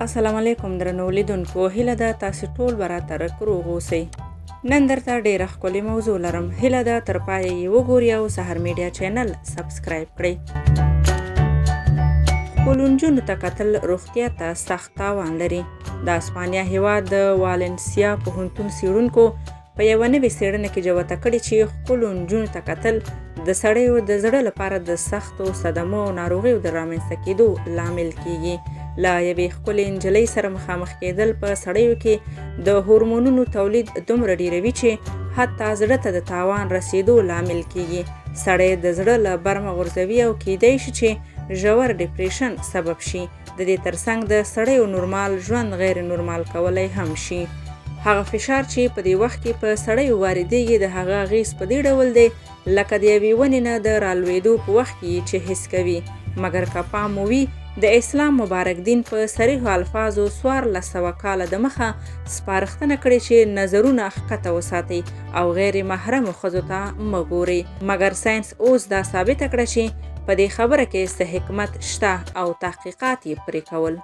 السلام علیکم درنو لیدونکو، هیله ده تاسو ټول به راته رک روغ اوسئ. نن درته ډیره ښکلې موضوع لرم، هیله ده تر پایه یې وګورئ او سحر میډیا چینل سبسکرایب کړئ. خپلو نجونو ته کتل روغتیا ته سخت تاوان لري. د اسپانیا هیواد د والنسیا پوهنتون څیړونکو په یوه نوې څېړنه کې جوته کړې چې ښکلو نجونو ته کتل د سړیو د زړه لپاره د سختو صدمو او ناروغیو د رامنځته کېدو لامل کیږي. له یوې ښکلې نجلۍ سره مخامخ کېدل په سړیو کې د هورمونونو تولید دومره ډیروي چې حتی زړه ته د تاوان رسیدو لامل کیږي. سړی د زړه له برمه غورځوي او کیدای شي چې ژور ډیپریشن سبب شي. د دې ترڅنګ د سړیو نورمال ژوند غیر نورمال کولی هم شي. هغه فشار چې په دې وخت کې په سړیو واردېږي، د هغه اغېز په دې ډول دی لکه د یوې ونې نه د رالوېدو په وخت کې یې چې حس کوي. مګر که پام مو وي، د اسلام مبارک دین په صریحو الفاظو 1400 کاله د مخه سپارښتنه کړې چې نظرونه ښکته وساتئ او غیر محرمو ښځو ته مه ګورئ. مګر ساینس اوس دا ثابته کړه چې په دې خبره کې څه حکمت شته او تحقیقات یې پرې کول.